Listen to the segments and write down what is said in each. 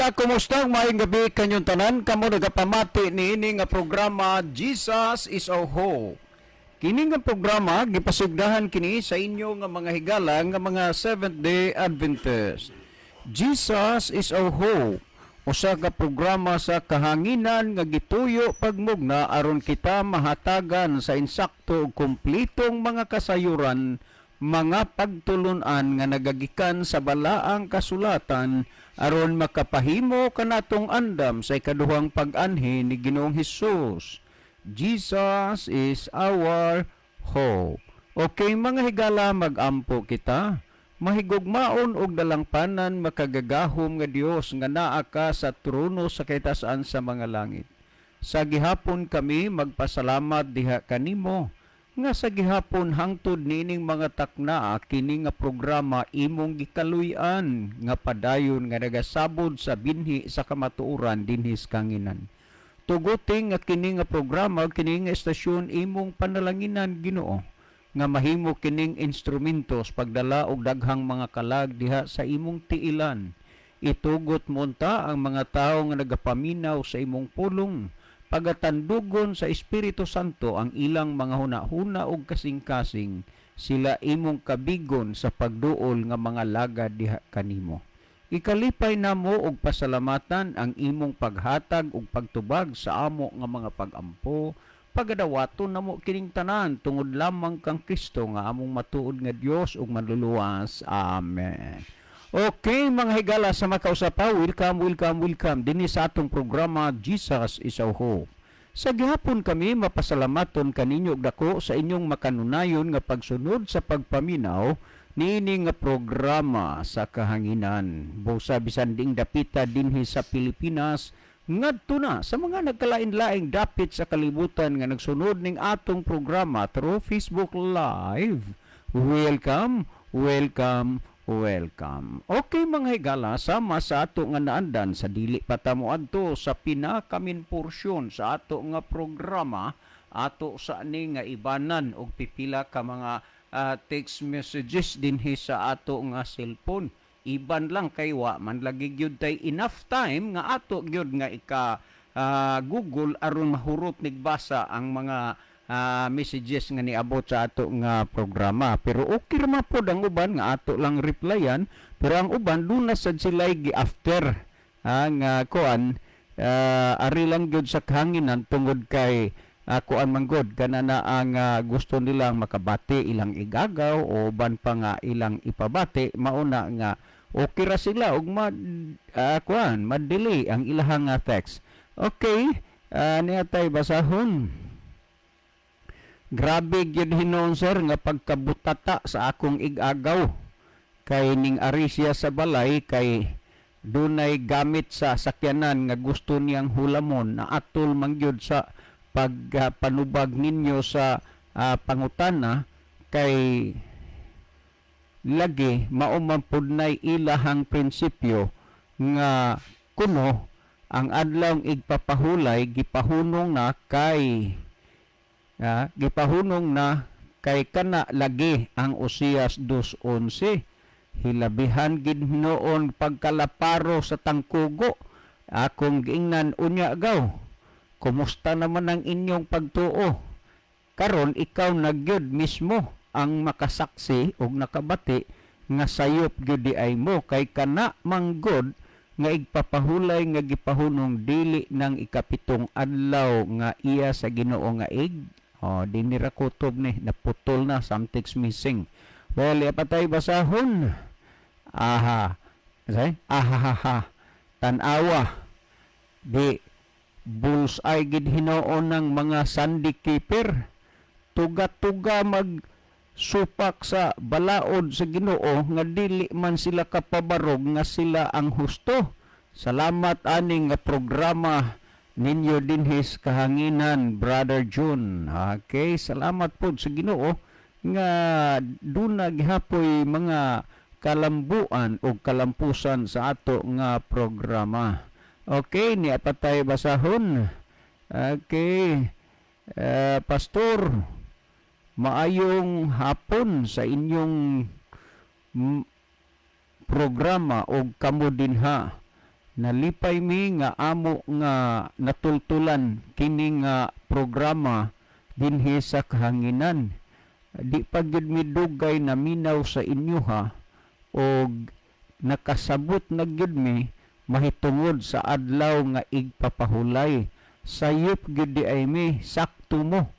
Higala, kumusta? Maayong gabi kanyong tanan. Kamo nagapamati niini nga programa, Jesus is Our Hope. Kini nga programa gipasugdahan kini sa inyo nga mga higala nga mga Seventh Day Adventist. Jesus is Our Hope. Usa ka programa sa kahanginan nga gituyo pagmugna aron kita mahatagan sa insakto ug kumplitong mga kasayuran, mga pagtulunan nga nagagikan sa balaang kasulatan aron makapahimo kanatong andam sa ikaduhang pag-anhi ni Ginoong Hesus. Jesus is our hope. Okay, mga higala, magampo kita. Mahigugmaon og dalangpanan, makagagahom nga Dios nga naa ka sa trono sa kitasan sa mga langit. Sa gihapon kami magpasalamat diha kanimo nga sa gihapon hangtod niining mga takna kini nga programa imong gikaluy-an nga padayon nga nagasabod sa binhi sa kamatuoran dinhi sa kahanginan. Tuguti nga kini nga programa, kini nga estasyon, imong panalanginan, Ginoo, nga mahimo kining instrumento sa pagdala og daghang mga kalag diha sa imong tiilan. Itugot mo unta ang mga tawo nga nagapaminaw sa imong pulong, pagatandugon sa Espiritu Santo ang ilang mga huna-huna ug kasing-kasing, sila imong kabigon sa pagduol nga mga lagad diha kanimo. Ikalipay namo og pasalamatan ang imong paghatag ug pagtubag sa amo nga mga pagampo. Pagadawaton namo kining tanan tungod lamang kang Kristo nga among matuod nga Dios ug manluluwas. Amen. Okay, mga higala, sa makausa pa, welcome, welcome, welcome dinhi sa atong programa, Jesus is Our Hope. Sa gihapon kami mapasalamaton kaninyo og dako sa inyong makanunayon nga pagsunod sa pagpaminaw niini nga programa sa kahanginan. Busa bisan ding dapita dinhi sa Pilipinas ngadto na sa mga nagkalain-laing dapit sa kalibutan nga nagsunod ning atong programa through Facebook Live. Welcome, welcome, welcome. Okay, mga higala, sama sa ato nga naandan, sa dili pa ta moadto sa pinaka-main porsyon sa ato nga programa, ato sa ni nga ibanan og pipila ka mga text messages dinhi sa ato nga cellphone. Iban lang kay wa man lagi gyud tay enough time nga ato gyud nga ika Google aron mahurot nigbasa ang mga messages nga niabot sa ato nga programa. Pero okay ra man pod ang uban nga ato lang replyan, pero ang uban duna sad sila gi after nga kuan, ari lang gyud sa kahanginan tungod kay kuan man gud kana na ang gusto nilang makabati ilang igagaw o uban pa nga ilang ipabati. Mauna nga okay ra sila ug ma kuan, ma-delay ang ilahang nga text. Okay, niya tay basahon. "Grabe gyud hinuon, sir, nga pagkabutata sa akong igagaw kay ning ari siya sa balay kay dunay gamit sa sakyanan nga gusto niyang hulamon na atol man gyud sa pagpanubag ninyo sa pangutana kay lagi mao man pud nay ilahang prinsipyo nga kuno ang adlaw igpapahulay gipahunong na kay gipahunong na kay kana lagi ang Osias 2:11. Hilabihan gid noon pagkalaparo sa tangkugo. Akong giingnan unya gaw, kumusta naman ang inyong pagtuo? Karon ikaw na gyud mismo ang makasaksi og nakabati nga sayop gyud di ay mo kay kana manggod nga igpapahulay nga gipahunong dili ng ikapitong adlaw nga iya sa Ginoo nga ig." Oh, di ni ra kutob ni naputol na, something's missing. Well, patay basahon. Aha. Say? Ahahaha. Tan-awa. Di bullseye gid hinuon ng mga Sunday keeper. Tuga-tuga mag supak sa balaod sa Ginoo nga dili man sila kapabarog nga sila ang husto. Salamat ani nga programa ninyo dinhi sa kahanginan, Brother June. Okay, salamat po sa Ginoo nga duna gihapoy mga kalambuan o kalampusan sa ato nga programa. Okay, niya patay basahon. Okay. Pastor, maayong hapon sa inyong programa o kamo dinha. Nalipay mi nga amo nga natultulan kini nga programa dinhi sa kahanginan. Di pa gyud mi dugay naminaw sa inyo ha og nakasabot na gyud mi mahitungod sa adlaw nga igpapahulay. Sayop gyud di ay mi, sakto mo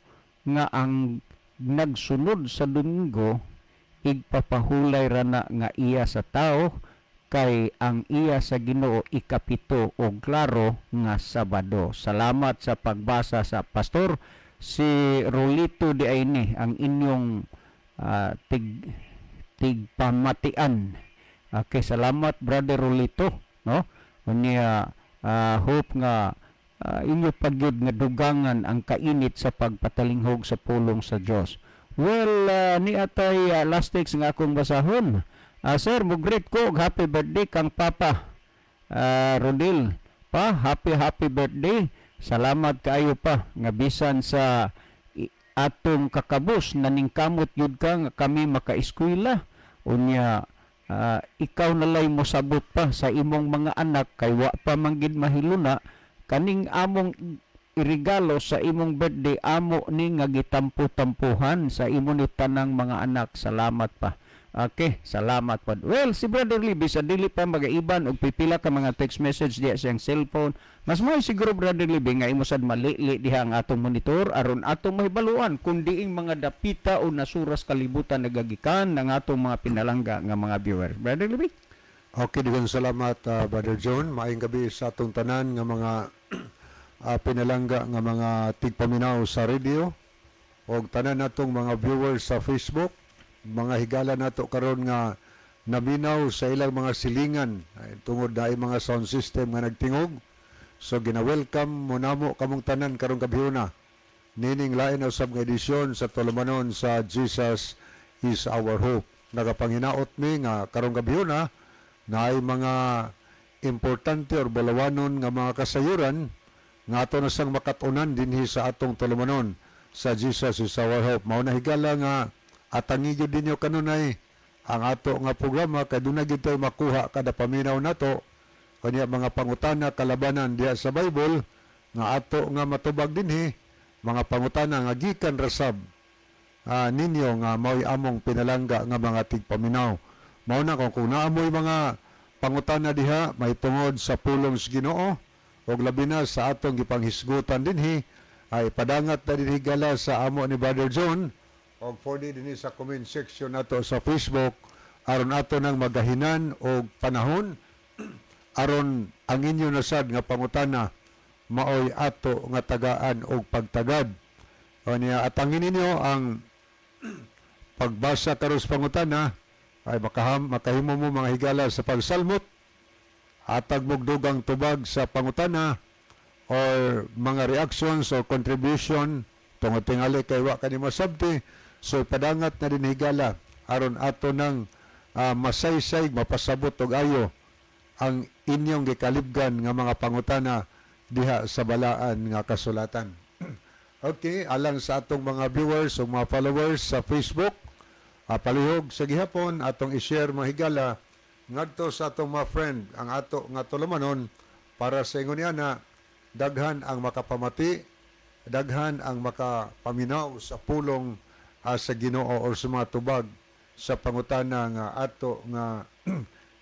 nga ang nagsunod sa Domingo igpapahulay ra na nga iya sa tao, kay ang iya sa Ginoo 7 og klaro nga Sabado. Salamat sa pagbasa sa pastor. Si Rolito di ay ni ang inyong tigpamatian. Okay, salamat, Brother Rolito, no? Unya hope nga inyo pagyud nga dugangan ang kainit sa pagpatalinghog sa pulong sa Dios. Well, ni atay last text nga akong basahon. Sir, mo-greet ko og happy birthday kang Papa Rodil. Pa, happy happy birthday. Salamat kaayo pa nga bisan sa atong kakabos naningkamot yun ka nga kami makaeskwela. Unya ikaw nalay mo sabot pa sa imong mga anak kay wa pa man gid mahiluna kaning among irigalo sa imong birthday, amo ni nga gitampo-tampuhan sa imo ni tanang mga anak. Salamat pa. Okay, salamat pa. Well, si Brother Libby sa dili pa magaiban og pipila ka mga text message diya siyang cellphone. Mas may siguro, Brother Libby, nga imo sad malili diha ang atong monitor aron atong mahibaluan kung diing mga dapita o nasuras kalibutan nagagikan ng atong mga pinalangga nga mga viewers. Brother Libby? Okay, daghang salamat, Brother John. Maayong gabi sa atong tanan nga mga pinalangga nga mga tigpaminaw sa radio og tanan natong mga viewers sa Facebook, mga higala nato karon nga naminaw sa ilang mga silingan ay, tungod dahil mga sound system nga nagtingog. So gina-welcome mo namo kamong tanan karong gabhiona nining lain usab nga edisyon sa tulumanon sa Jesus is Our Hope. Nagapanghinaot mi nga karong gabhiona naay mga importante or bulawanon nga mga kasayuran nga ato na sang makatunan dinhi sa atong tulumanon sa Jesus is Our Hope. Mao na, higala, nga atangi gyud ninyo kanunay ang ato nga programa kay duna gyud tayo makuha kada paminaw nato kanya mga pangutana kalabanan diha sa Bible nga ato nga matubag dinhi, mga pangutana nga gikan rasab ninyo nga mao'y among pinalangga nga mga tigpaminaw. Mao na kung naamoy mga pangutana diha may tungod sa pulong sa Ginoo ug labi na sa atong gipanghisgutan dinhi ay padangat na dinhi gala sa amo ni Brother John og for dinhi sa comment section nato sa Facebook aron ato nang magahinan og panahon aron ang inyo nasad nga pangutana maoy ato nga tagaan og pagtagad. O niya atangin ninyo ang pagbasa karon sa pangutana ay makahimo mo, mga higala, sa pagsalmot, atag mog dugang tubag sa pangutana or mga reactions or contribution tungod tingali kay wa kani masabti. So padangat na din, higala, aron ato nang masaysay, mapasabot og ayo ang inyong gikalibgan nga mga pangutana diha sa balaan nga kasulatan. Okay, alang sa atong mga viewers o mga followers sa Facebook, palihog sa gihapon atong i-share, mga higala, ngadto sa atong mga friend ang ato nga tulumanon para sa ingon niya na daghan ang makapamati, daghan ang makapaminaw sa pulong sa Ginoo or sa mga tubag sa pangutana nga ato nga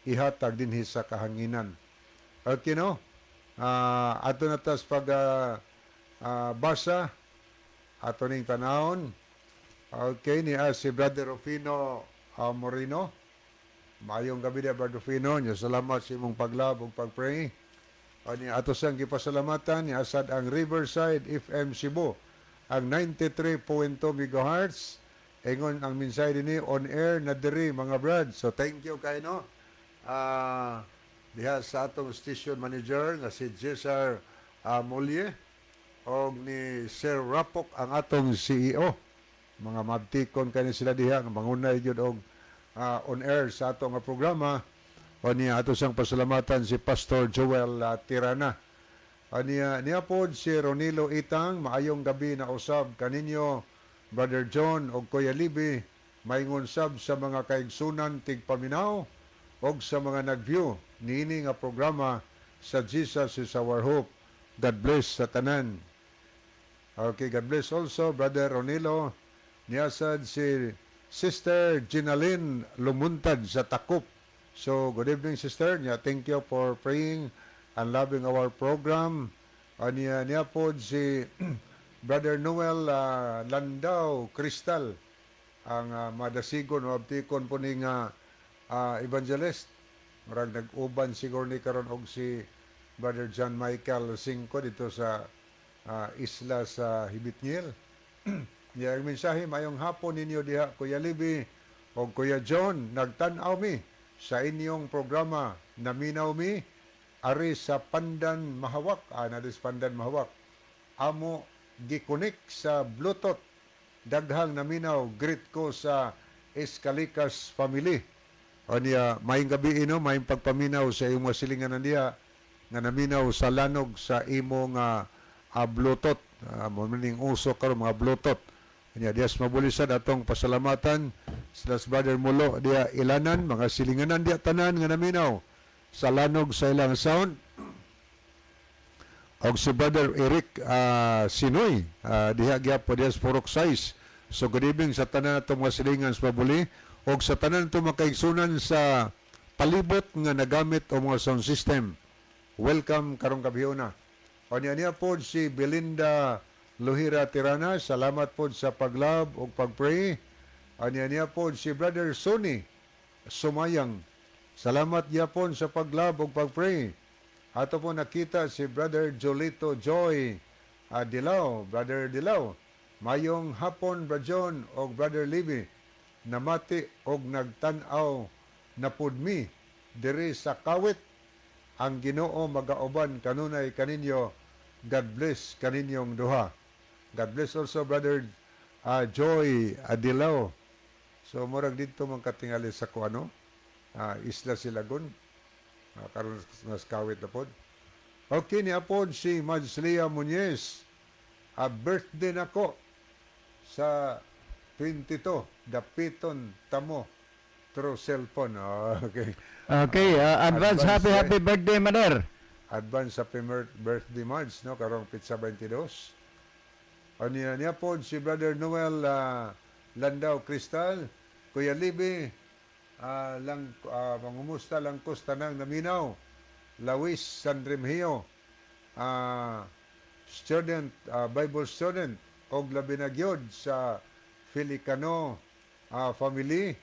ihatag dinhi sa kahanginan. Okay, no? Ato na tas pag basa ato ning tanawon. Okay, ni si Brother Rufino Moreno. Maayong gabi dia, Brother Rufino. Nya salamat sa imong paglab ug pagpray. Ani ato sang gipasalamatan ni asad ang Riverside FM Cebu ang 93.2 MHz. Ingon ang mensahe dinhi, "On air na diri, mga brad." So thank you kay no. Diha sa atong station manager nga si Cesar Molye og ni Sir Rapok ang atong CEO. Mga mabtikon kani sila diha nga mangunay gyud og on air sa ato nga programa. O niya ato siyang pasalamatan si Pastor Joel Tirana. Niya, niya pod si Ronilo Itang, "Maayong gabi na usab kaninyo, Brother John og Kuya Libi, maingon sab sa mga kaigsunan tigpaminaw og sa mga nag-view niini nga programa. Sa Jesus Is Our Hope. God bless sa tanan. Okay, God bless also Brother Ronilo. Niya sad si Sister Ginalyn Lumuntad sa Takup. So, good evening, Sister. Niya, thank you for praying and loving our program. Niya, niya po si Brother Noel Landau Crystal, ang madasigon o abtikon po ni nga evangelist. Murag nag-uban siguro ni karon og si Brother John Michael Cinco dito sa isla sa Hibitngil. Niya ang mensahe, "Mayong hapon ninyo diha, Kuya Libby o Kuya John, nagtan-aw mi sa inyong programa, naminaw mi ari sa Pandan Mahawak, na Pandan Mahawak. Amo gikonek sa Bluetooth. Daghang naminaw, greet ko sa Escalikas family." O niya, maayong gabi ino, maayong pagpaminaw sa imong mga silingan niya nga naminaw sa lanog sa imong Bluetooth. Mo ning uso karon mga Bluetooth. Nya dias mabulisan atong pasalamatan sila sa Brother Mulo diya ilanan mga silinganan diya tanan nga naminaw sa lanog sa ilang sound og si Brother Eric Sinoy diha gyapon diha sa Purok Sais. So good evening sa tanan atong mga silingan sa Mabuli og sa tanan atong mga kaigsunan sa palibot nga nagamit og mga sound system. Welcome karong gabi na. O niya niya po si Belinda Luhira Tirana, salamat po sa paglove ug pagpray. O niya niya po si Brother Sonny Sumayang. Salamat gyapon sa paglove ug pagpray. Ato po nakita si Brother Jolito Joy Dilao, Brother Dilao. "Mayong hapon, Brother John og Brother Libby. Namati og nagtan-aw na pud mi diri sa Kawit. Ang Ginoo magauban kanunay kaninyo. God bless kaninyong duha." God bless also, Brother Joy Adilao. So murag dito man katingali sa kuano, Isla Silagon. Karon nas Kawit na pod. Okay, ni apod si Madslia Muñez. Birthday nako sa 22, dapiton tamo through cellphone. Oh, okay. Okay, advance, Advance, happy eh. happy birthday, Mader. Advance happy birthday, Mads, no, karong petsa 22. O niya niya po si Brother Noel Landau Cristal, "Kuya Libby, lang mangumusta lang ko sa tanang naminaw. Lawis San Remigio, student, Bible student, og labi na gyud sa Filicano family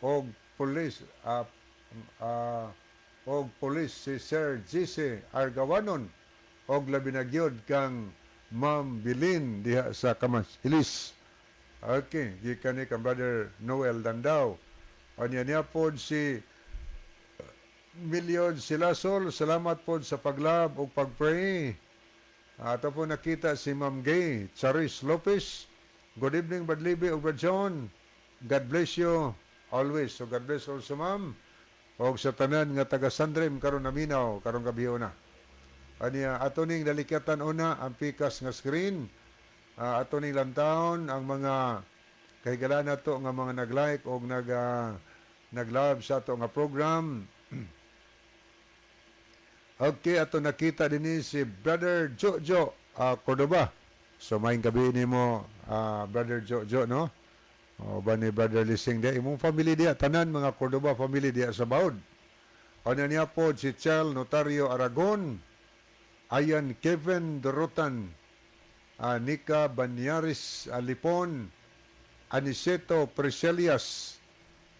og police si Sir Jesse Argawanon og labi na gyud kang Ma'am Bilin diha sa Kamasilis." Okay, gikan ni kang Brother Noel Dandao. Anya niya pod si Milyon Silasol, salamat pod sa paglove ug pagpray. Ato po nakita si Ma'am Gay Charis Lopez. "Good evening, Brad Libby ug Brad John. God bless you always." So God bless also, Ma'am. Og sa tanan nga taga Sandrem karon naminaw karong gabi na. Aniya ato ning dalikyatan una ang pikas nga screen. Ato ning lantawon ang mga kahigala nato nga mga nag-like og nag-love sa ato nga program. Okay, ato nakita dinhi si Brother Jojo Cordoba. So maayong gabi nimo, Brother Jojo, no? O ba ni Brother Lising diya imong family diya tanan mga Cordoba family diya sa Baud. O niya po si Chel Notario Aragon, Ayan Kevin Dorotan, Nika Banyaris Alipon, Aniceto Preselias,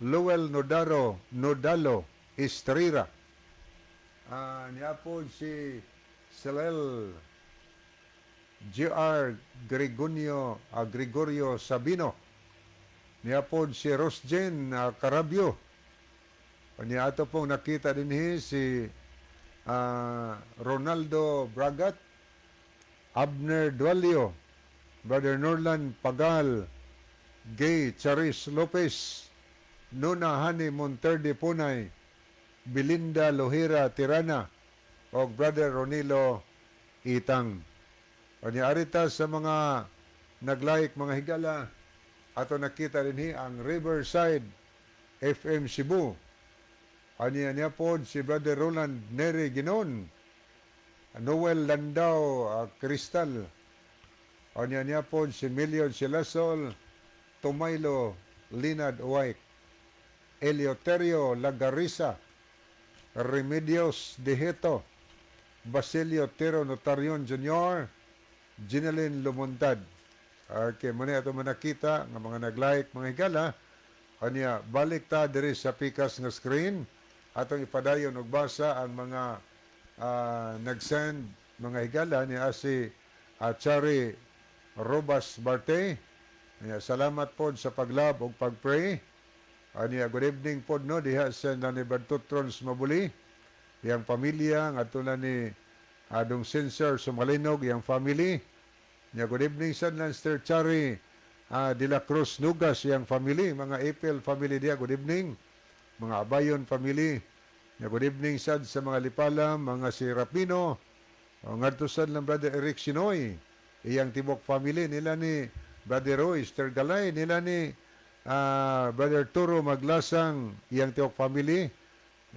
Lowell Nodaro Nodalo Estrera. Niya po si Selel G.R. Gregorio Sabino. Niya po si Rosjen Carabio. Niya ato pong nakita din si Ronaldo Bragat, Abner Dualio, Brother Norland Pagal, Gay Charis Lopez, Nuna Hani Monterde Punay, Belinda Lohira Tirana, o Brother Ronilo Itang. O niya arita sa mga nag-like, mga higala, ato nakita din ang Riverside FM Cebu. Aniya niya po si Brother Roland Neri Ginon. Noel Landau Crystal. Onya niya po si Million Silasol, Tumaylo Linad White, Eleuterio Lagarisa, Remedios Deheto, Basilio Tero Notarion Jr., Ginalyn Lumuntad. Okay, muna ato manakita nga mga nag-like, mga higala. Anya, balik ta diri sa pikas nga screen. Atong ipadayon og basa ang mga nag-send, mga higala, ni si Chari Robas Barte. Anya, salamat pod sa pag-love ug pag-pray. Anya, good evening pod no diha sa nani Bertutrons Mabuli. Iyang pamilya ngadto na ni Adong Sensor Sumalinog, iyang family. Nya, good evening sa Lanster Chari De La Cruz Nugas, iyang family, mga April family diya, good evening. Mga Abayon family. Nya, good evening sad sa mga Lipalam, mga si Rapino. O, ngadto sad lang Brother Eric Sinoy, iyang tibok family nila ni Brother Roy Stergalay, nila ni Brother Turo Maglasang, iyang tibok family.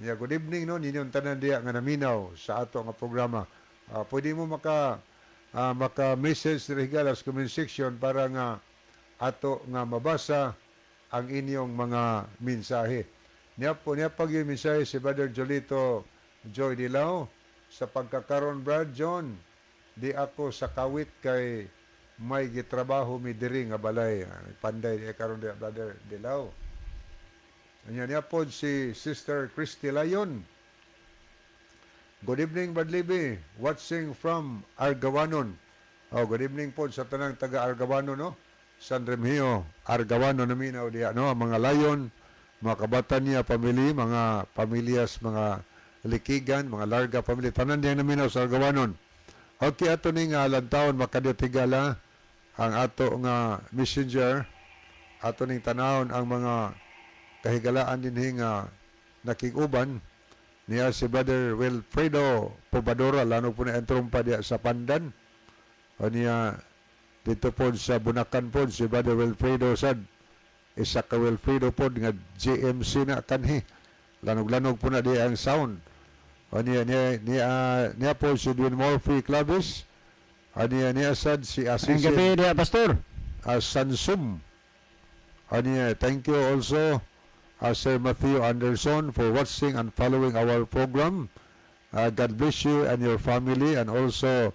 Yeah, good evening no ninyong tanan diya nga naminaw sa ato nga programa. Pwede mo maka message diri, higala, sa comment section para nga ato nga mabasa ang inyong mga mensahe. Niya po niya pag yung mensahe si Brother Jolito Joy Dilao sa pagkakaron, Brad John, di ako sa kawit kay may gitrabaho mi diri nga balay. Panday di karon di Brother Dilao. Anya niya po si Sister Christy Layon. Good evening, Brad Libby. Watching from Argawanon. Oh, good evening po sa tanang taga Argawanon, no? San Remigio, Argawanon naminaw diya, no? Ang mga Layon, mga kabatan niya, family, mga pamilyas, mga Likigan, mga Larga family, tanan diya naminaw sa Argawanon. Okay, ato ni nga lantawon makadiyot, higala, ang ato nga messenger, ato ning tanawon ang mga kahigalaan dinhi nga nakig-uban niya si Brother Wilfredo Pobadora, lano po na entrumpa diya sa Pandan. O niya dito po sa Bunakan po si Brother Wilfredo sad, isa ka Wilfredo po nga GMC na kanhi, lanog-lanog po na di ang sound. O niya niya po si Dwayne Murphy Clavis. O niya niya sad si Ang Assistant gabi diya, Pastor. Sansum. Anya, thank you also, Sir Matthew Anderson, for watching and following our program. God bless you and your family and also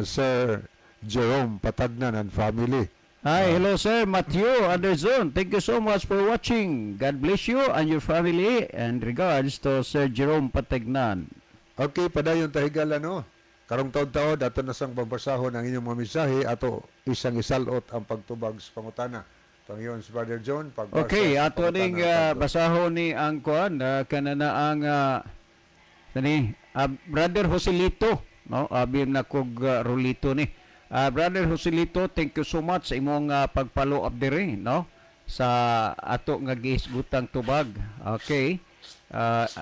Sir Jerome Patagnan and family. Hi, hello, Sir Matthew Anderson. Thank you so much for watching. God bless you and your family and regards to Sir Jerome Patagnan. Okay, padayon ta, higala no. Karong taon-taon ato na sang pagbasahon ang inyong mga mensahe, ato isang isalot ang pagtubag sa pangutana. Pangyon si Brother John, pagbasa Okay, sa ato ning pangutana tatlo. Basahon ni ang kuan kanana ang kani Brother Joselito, no? Abi na kog Rolito ni. Brother Joselito, thank you so much sa imong pag-follow up diri, no? Sa ato nga gihisgutang tubag. Okay.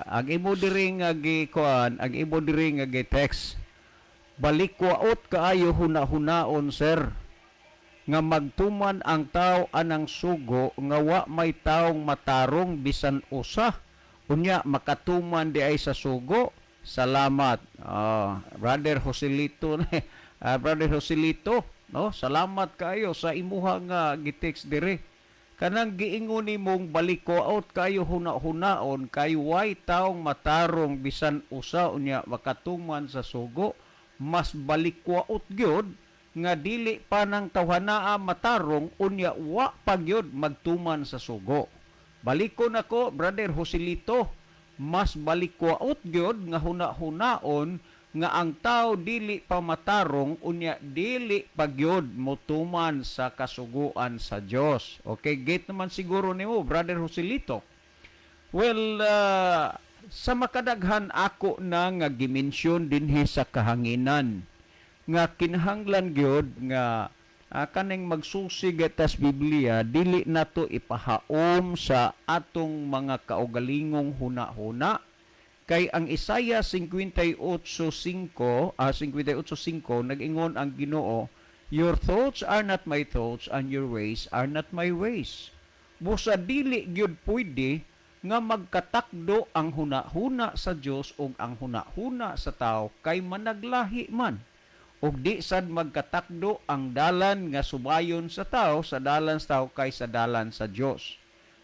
Ang imo diri nga gi kuan, ang imo diri nga gi-text. Balikwaot kaayo huna-hunaon, sir, nga magtuman ang tao anang sugo nga wa may taong matarong bisan usa, unya makatuman di ay sa sugo. Salamat. Ah, Brother Joselito. Ah, Brother Joselito, no, salamat kayo sa imuha nga gitext dire. Kanang giingon nimong balikwaot kayo huna-hunaon kay way taong matarong bisan usa unya makatuman sa sugo, mas balikwaot gyud nga dili pa nang tawhanaa matarong unya wa pa gyud magtuman sa sugo. Balikon ako, Brother Joselito, mas balikwaot gyud nga huna-hunaon nga ang tao dili pa matarong unya dili pa gyud motuman sa kasuguan sa Dios. Okay, get naman siguro nimo, Brother Joselito. Well, sa makadaghan ako na nga gimensyon dinhi sa kahanginan nga kinahanglan gyud nga kaning magsusi tas Biblia dili nato ipahaom sa atong mga kaugalingong huna-huna, kay ang Isaiah 58:5 58:5 nag-ingon ang Ginoo, "Your thoughts are not my thoughts and your ways are not my ways." Busa dili gyud pwede. nga magkatakdo ang hunahuna sa Dios ug ang hunahuna sa tao kay managlahi man. Ug di sad magkatakdo ang dalan nga subayon sa tao sa dalan sa tao kay sa dalan sa Dios.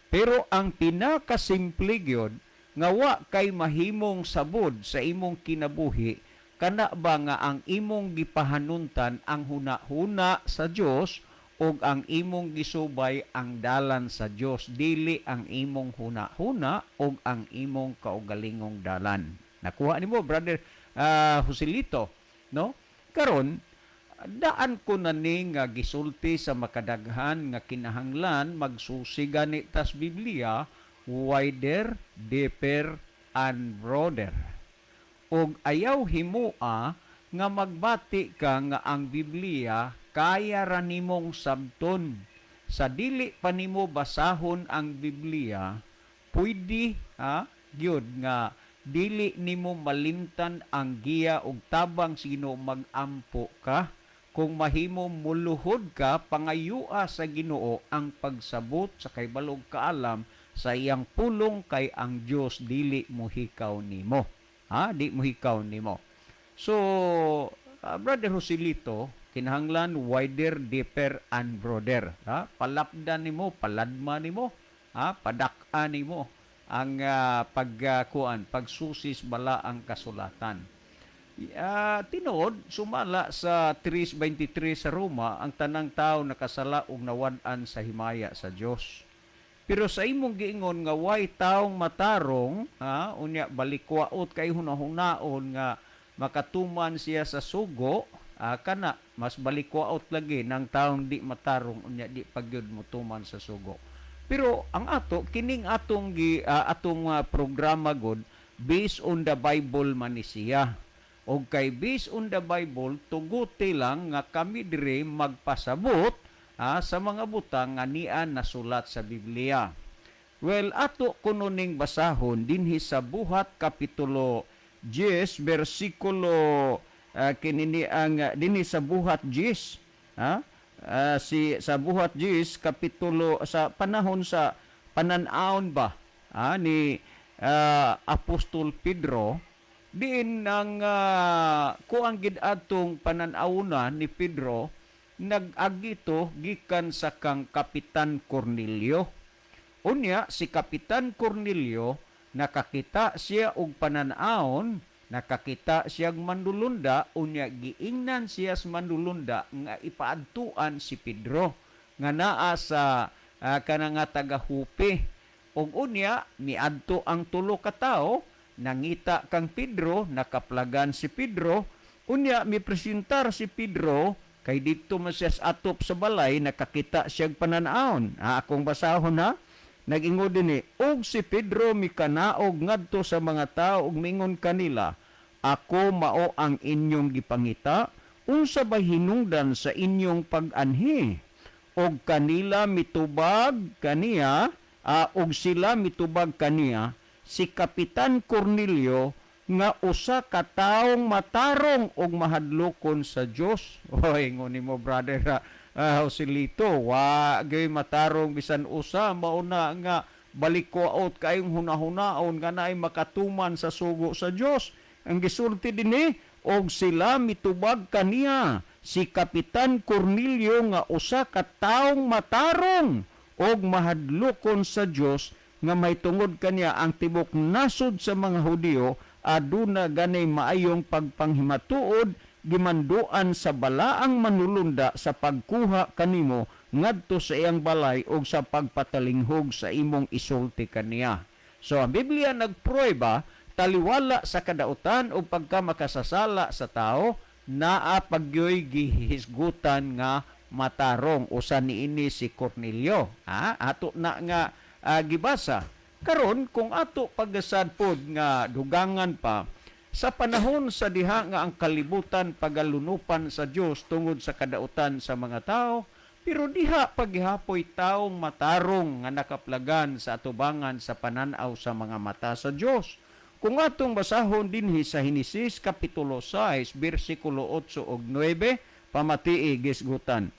Pero ang pinakasimple gyud nga wa kay mahimong sabod sa imong kinabuhi, kana ba nga ang imong gipahanuntan ang hunahuna sa Dios ug ang imong gisubay ang dalan sa Dios, dili ang imong hunahuna ug ang imong kaugalingong dalan. Nakuha nimo, Brother Joselito, no? Karon, daan ko na ni nga gisulti sa makadaghan nga kinahanglan magsusi gani tas Biblia wider, deeper, and broader. Og ayaw himua nga magbati ka nga ang Biblia kaya ra nimong sabton. Sa dili pa nimo basahon ang Biblia, pwede ha gyud nga dili nimo malimtan ang giya og tabang sa Ginoo. Magampo ka, kung mahimo muluhod ka, pangayua sa Ginoo ang pagsabot sa kahibalo og kaalam sa iyang pulong, kay ang Dios dili mohikaw nimo, ha, di mohikaw nimo. So Brother Joselito, kinahanglan wider, deeper, and broader, ha. Palapdan nimo, paladma nimo, ha, padak-a nimo ang pagkuan, pagsusis bala ang kasulatan. Tinuod, sumala sa 3:23 sa Roma, ang tanang tao nakasala ug nawad-an sa himaya sa Dios. Pero sa imong giingon nga way taong matarong, ha, unya balikwaot kay hunahunaon nga makatuman siya sa sugo, kana mas balikwaot lagi ng taong di matarong, unya di pagyud motuman sa sugo. Pero ang ato kining atong gi atong programa god, based on the Bible man ni siya. Og kay based on the Bible, tuguti lang nga kami dire magpasabot sa mga butang nga nian nasulat sa Biblia. Well, ato kuno ning basahon dinhi sa Buhat kapitulo 10 bersikulo kinini ang dinhi sa Buhat 10, ha. Si sa Buhat 10 kapitulo, sa panahon sa panan-awon ba ni Apostol Pedro, diin ang kuang gid atong panan-awna ni Pedro nag-agi to gikan sa kang Kapitan Cornelio. Unya si Kapitan Cornelio nakakita siya og panan-awon, nakakita siyang mandulunda, unya giingnan siya sa mandulunda nga ipaadtuan si Pedro nga naa sa kana nga taga-Jope. Ug unya miadto ang tulo ka tawo, nangita kang Pedro, nakaplagan si Pedro, unya mipresentar si Pedro kay didto man siya sa atop sa balay nakakita siyang panan-awon. Akong basahon, ha. Nag-ingon dinhi, "Og si Pedro mikanaog ngadto sa mga tao ug mingon kanila, 'Ako mao ang inyong gipangita, unsa ba hinungdan sa inyong pag-anhi?' Og kanila mitubag kaniya, og sila mitubag kaniya, si Kapitan Cornelio nga usa ka taong matarong ug mahadlokon sa Dios." Oy, ingon nimo, Brother Joselito, wa gyud matarong bisan usa, mauna nga balikwaot kayong hunahunaon nga naay makatuman sa sugo sa Dios. Ang gisulti dinhi, "Og sila mitubag kaniya, si Kapitan Cornelio nga usa ka taong matarong ug mahadlokon sa Dios, nga may tungod kaniya ang tibok nasod sa mga Hudiyo aduna ganay maayong pagpanghimatuod, gimanduan sa balaang manulunda sa pagkuha kanimo ngadto sa iyang balay ug sa pagpatalinghog sa imong isulti kaniya." So ang Biblia nagprueba, taliwala sa kadautan o pagkamakasasala sa tao, naa pagyoy gihisgutan nga matarong, usa niini si Cornelio. Ha, ato na nga gibasa. Karon, kung ato pagasad pod nga dugangan pa sa panahon sa diha nga ang kalibutan pagalunupan sa Dios tungod sa kadautan sa mga tao, pero diha paghihapoy taong matarong nga nakaplagan sa atubangan sa pananaw sa mga mata sa Dios. Kung atong basahon dinhi sa Henesis kapitulo 6 bersikulo 8 ug 9, pamatii gisgutan.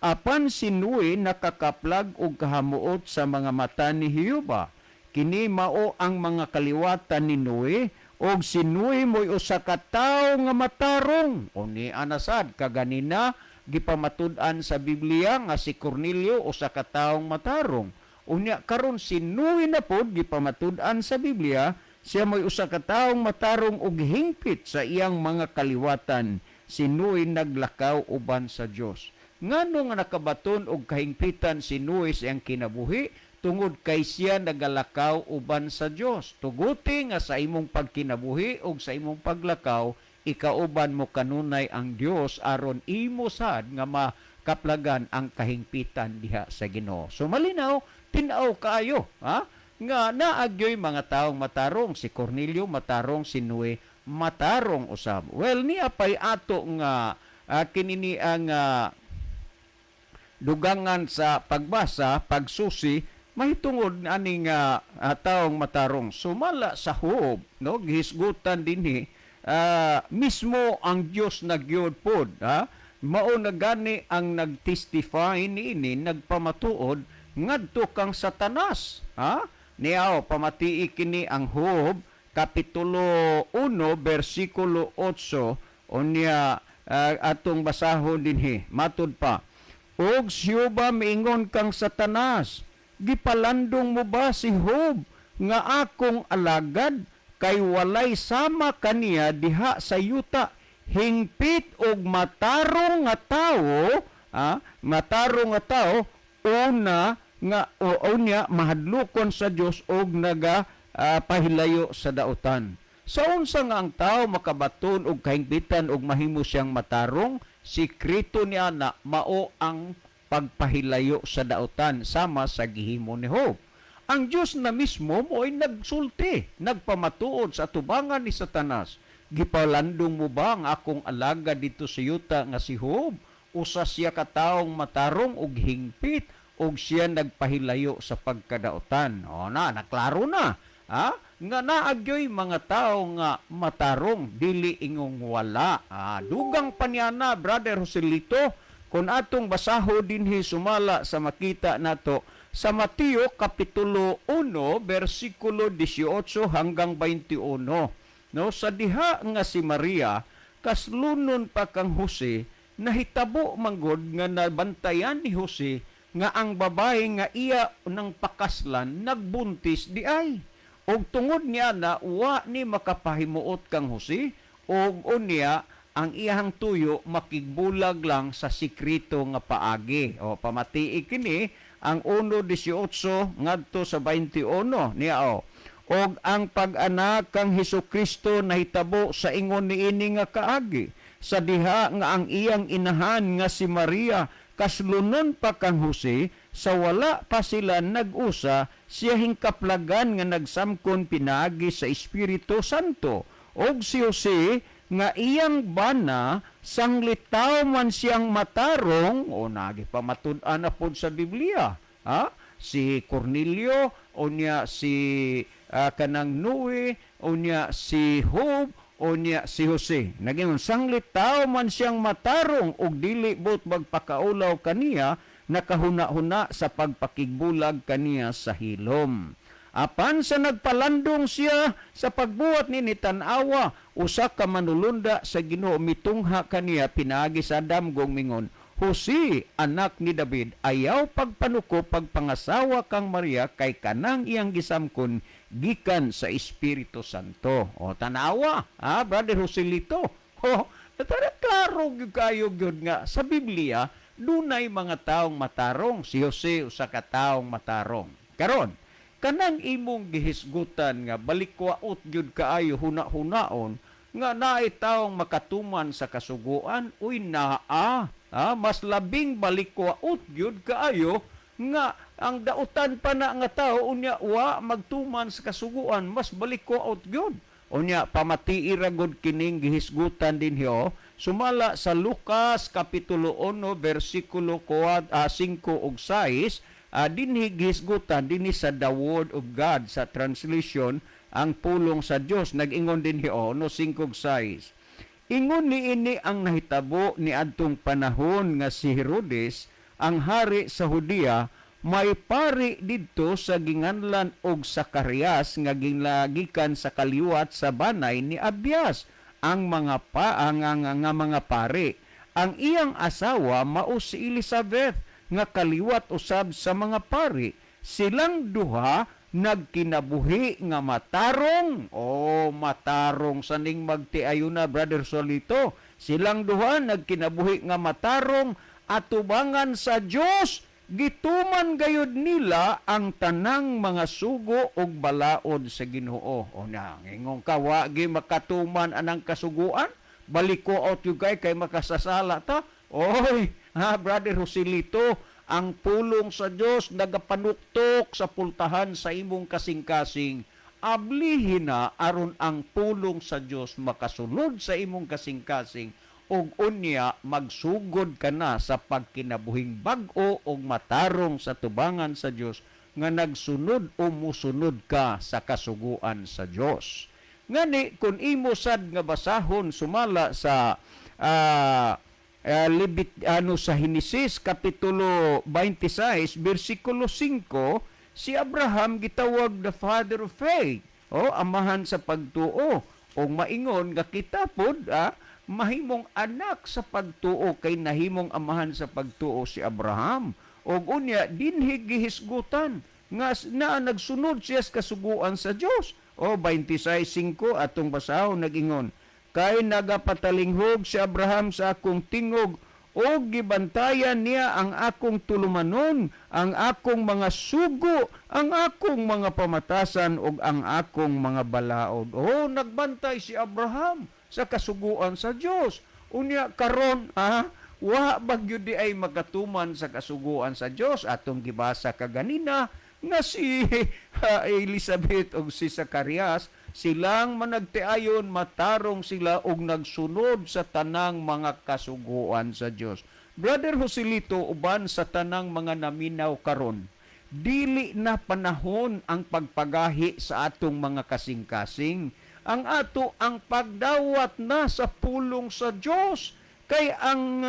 "Apan si Noe nakakaplag og kahamuot sa mga mata ni Jehova. Kini mao ang mga kaliwatan ni Noe, og si Noe mo'y usa ka tawo nga matarong. O ni anasad kaganina gipamatud-an sa Biblia nga si Cornelio usa ka tawo matarong. Unya karon si Noe na pod gipamatud-an sa Biblia, siya mo'y usa ka tawo matarong ug hingpit sa iyang mga kaliwatan. Si Noe naglakaw uban sa Dios. Ngano nga nakabaton og kahingpitan si Noe sa iyang kinabuhi? Tungod kay siya nagalakaw uban sa Dios. Tuguti nga sa imong pagkinabuhi ug sa imong paglakaw, ikauban mo kanunay ang Dios aron imo sad nga makaplagan ang kahingpitan diha sa Ginoo. So malinaw, tin-aw kaayo, ha? Nga naagyoy mga taong matarong, si Cornelio matarong, si Noe matarong usab. Well, niya pay ato nga kinini ang dugangan sa pagbasa, pagsusi, mahitungod aning taong matarong. Sumala sa Job, no, gihisgutan dinhi mismo ang Dios nagyod pod, ha? Mao na gani ang nagtestify niini, nagpamatuod ngadto kang Satanas, ha? Niaw pamatii kini ang Job kapitulo 1 bersikulo 8, unya atong basahon dinhi. Matud pa, "Og si Jehova miingon kang Satanas, gipalandong mo ba si Job nga akong alagad? Kay walay sama kaniya diha sa yuta, hingpit og matarong nga tawo, matarong nga tawo, una nga o unya mahadlokon sa Dios og naga pahilayo sa dautan." Sa unsa nga ang tao makabaton og kahingpitan og mahimo siyang matarong? Sikreto niya na mao ang pagpahilayo sa dautan sama sa gihimo ni Job. Ang Dios na mismo mo'y nagsulti, nagpamatuod sa tubangan ni Satanas. "Gipalandong mo ba ang akong alaga dito sa yuta nga si Job? Usa siya ka taong matarong ug hingpit ug siya nagpahilayo sa pagkadautan." O na, naklaro na. Ha? Nga naagyoy mga tao nga matarong, dili ingong wala. Dugang pa niya na, Brother Joselito, kung atong basaho dinhi sumala sa makita nato sa Mateo Kapitulo 1 bersikulo 18 hanggang 21. No, sa diha nga si Maria kaslunon pa kang Jose, nahitabo manggod nga nabantayan ni Jose nga ang babae nga iya ng pakaslan nagbuntis di ay. Og tungod niya na wa ni makapahimuot kang Jose, og unya ang iyang tuyo makigbulag lang sa sikreto nga paagi. O pamatii kini ang 1:18 ngadto sa 21 niya o. "Og ang pag-anak kang Hesus Kristo nahitabo sa ingon niini nga kaagi, sa diha nga ang iyang inahan nga si Maria kaslunon pa kang Jose, sa wala pa sila nag-usa, siya hingkaplagan nga nagsamkon pinaagi sa Espiritu Santo. Og si Jose nga iyang bana, sanglitaw man siyang matarong," o nagi pamatud-an na pod sa Biblia, ha? Si Cornelio, unya si kanang Noe, unya si Job, unya si Jose. Naging sanglitaw man siyang matarong ug dili buot magpakaulaw kaniya, nakahuna-huna sa pagpakigbulag kaniya sa hilom. Apan sa nagpalandong siya sa pagbuhat ni tan-awa, usa ka manulunda sa Ginoo mitungha kaniya pinaagi sa damgong mingon, 'Jose, anak ni David, ayaw pagpanuko pagpangasawa kang Maria, kay kanang iyang gisamkon gikan sa Espiritu Santo.'" O tanawa, ha, Brother Joselito. O, tara, klaro gyud kayo gyud nga sa Biblia dunay mga taong matarong. Si Jose usa ka taong matarong. Karon, kanang imong gihisgutan nga balikwaot gyud kaayo huna-hunaon nga naay taong makatuman sa kasuguan, uy naa, mas labing balikwaot gyud kaayo nga ang dautan pa na nga tao unya wa magtuman sa kasuguan, mas balikwaot gyud. Unya pamatii ra gud kining gihisgutan dinhi oh, sumala sa Lucas kapitulo 1 bersikulo 4, 5 ug 6. Dinhi gihisgutan dinhi sa the Word of God, sa translation ang pulong sa Dios, nag-ingon dinhi oh, no 5 ug 6. "Ingon niini ang nahitabo ni adtong panahon nga si Herodes ang hari sa Judea. May pari didto sa ginganlan og Sakarias nga ginlagikan sa kaliwat sa banay ni Abias ang mga pa ang nga mga pari. Ang iyang asawa mao si Elizabeth nga kaliwat usab sa mga pari. Silang duha nagkinabuhi nga matarong. Oh, matarong sa ning magtiayon na, Brother Solito. Silang duha nagkinabuhi nga matarong atubangan sa Dios. Gituman gayud nila ang tanang mga sugo ug balaod sa Ginoo. O na, ingong ka, wa gi makatuman anang kasuguan, baliko out you kay kay makasasala ta. Oy, ha, Brother Joselito, ang pulong sa Dios nagapanuktok sa pultahan sa imong kasing-kasing. Ablihin na aron ang pulong sa Dios makasulod sa imong kasing-kasing ug unya magsugod ka na sa pagkinabuhing bag-o ug matarong sa tubangan sa Dios nga nagsunod o musunod ka sa kasuguan sa Dios. Ngani kung imo sad nga basahon sumala sa Libit ano sa Henesis kapitulo 26 bersikulo 5, si Abraham gitawag the father of faith o amahan sa pagtuo, o maingon nga kita pod mahimong anak sa pagtuo kay nahimong amahan sa pagtuo si Abraham. Og unya dinhi gihisgutan nga na nagsunod siya sa kasuguan sa Dios. O 26:5 atong basahon, nagingon, "Kay nagapatalinghog si Abraham sa akong tingog o gibantayan niya ang akong tulumanon, ang akong mga sugo, ang akong mga pamatasan ug ang akong mga balaod." Oh, nagbantay si Abraham sa kasuguan sa Dios. Unya karon, wa ba gyud di ay makatuman sa kasuguan sa Dios? Atong gibasa kaganina nga si Elizabeth ug si Zacarias, silang managtiayon, matarong sila ug nagsunod sa tanang mga kasuguan sa Dios. Brother Joselito, uban sa tanang mga naminaw karon, dili na panahon ang pagpagahi sa atong mga kasing-kasing. Ang ato ang pagdawat na sa pulong sa Dios. Kay ang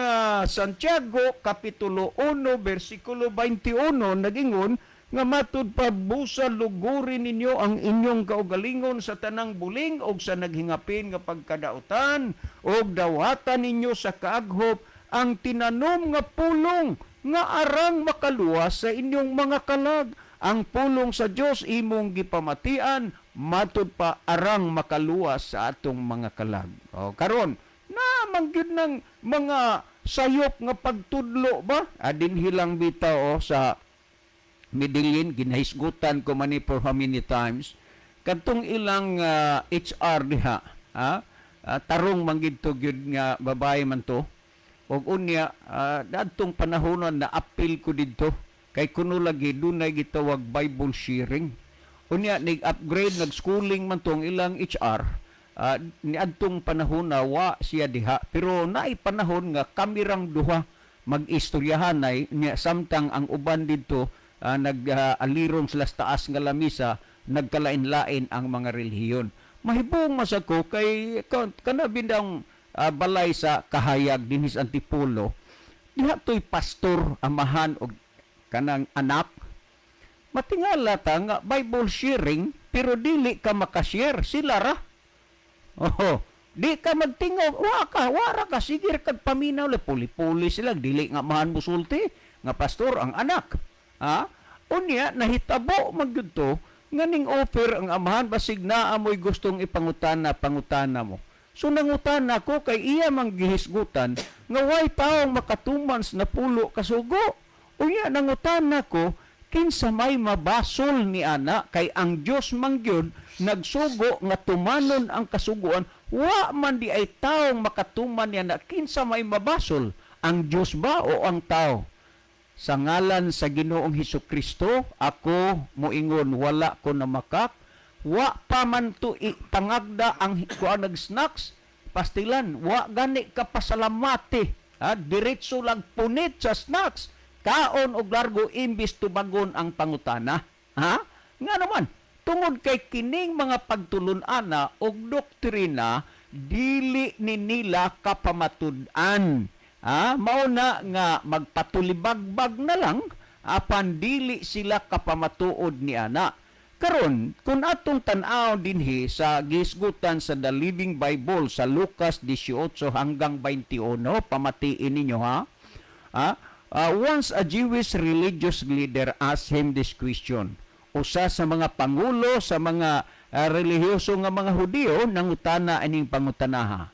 Santiago kapitulo 1 bersikulo 21 nagingon nga matud pa, "Busa luguri ninyo ang inyong kaugalingon sa tanang buling og sa naghingapin nga pagkadautan, og dawatan ninyo sa kaaghop ang tinanom nga pulong nga arang makaluwas sa inyong mga kalag." Ang pulong sa Dios imong gipamatian, matud pa arang makaluwas sa atong mga kalag. O karon na mangyud ng mga sayop nga pagtudlo ba adin hilang bitaw o sa Medellin, ginahisgutan ko man ni for how many times kadtong ilang HR diha, ha. Tarong man gid to gyud nga babae man to, ug unya dadtong panahonon na apil ko didto kay kuno lagi dunay gitawag Bible sharing. Unya nig upgrade, nag schooling man tong ilang HR niadtong panahon na wa siya diha, pero naay panahon nga kami rang duha mag-istoryahan ay niya samtang ang uban didto nag-alirong sila sa taas nga lamisa, nagkalain-lain ang mga relihiyon. Mahibong mas ako kay kana bindang balay sa kahayag dinhi sa Antipolo, diha to'y pastor, amahan og kanang anak. Matingala ta nga Bible sharing pero dili ka makashare, sila ra. Oh, di ka magtingog, wa ka, wara ka, sige kag paminaw le, puli-puli sila, dili nga mahan musulti nga pastor ang anak. Ha? Unya nahitabo magyud to nga ning offer ang amahan, basig naa mo'y gustong ipangutana, pangutana mo. So nangutana ko kay iya mang gihisgutan nga way taong makatuman sa napulo kasugo. Unya nangutana ko, kinsa may mabasol ni ana kay ang Dios man gyud nagsugo nga tumanon ang kasuguan, wa man di ay taong makatuman niya na, kinsa may mabasol, ang Dios ba o ang tao? Sa ngalan sa Ginoong Hesus Kristo, ako moingon, wala ko na makak, wa pa man to pangagda ang kuan, nag-snacks, pastilan, wa gani ka pasalamati, ha, diretso lang punit sa snacks, kaon og largo imbis tubagon ang pangutana, ha. Nga naman, tungod kay kining mga pagtulun-ana og doktrina dili ni nila kapamatud-an. Ha, mao na nga magpatulibagbag na lang. Apan dili sila kapamatuod ni ana. Karon, kung atong tan-aw dinhi sa gisgutan sa The Living Bible sa Lucas 18 hanggang 21, pamatiin ninyo ha. Once a Jewish religious leader asked him this question. Usa sa mga pangulo sa mga relihiyoso nga mga Hudiyo nangutana ining pangutanaha.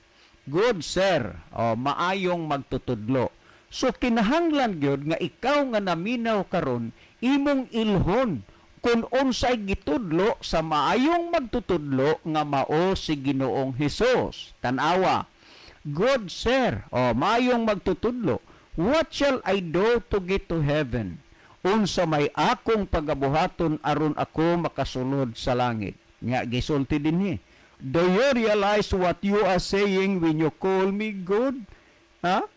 "Good sir," o maayong magtutudlo. So kinahanglan gyud nga ikaw nga naminaw karon, imong ilhon kung unsay gitudlo sa maayong magtutudlo nga mao si Ginoong Hesus. Tan-awa. "Good sir," o maayong magtutudlo, "what shall I do to get to heaven?" Unsa may akong pagabuhaton aron ako makasulod sa langit? Nga gisulti dinhi. "Do you realize what you are saying when you call me good?" Ha?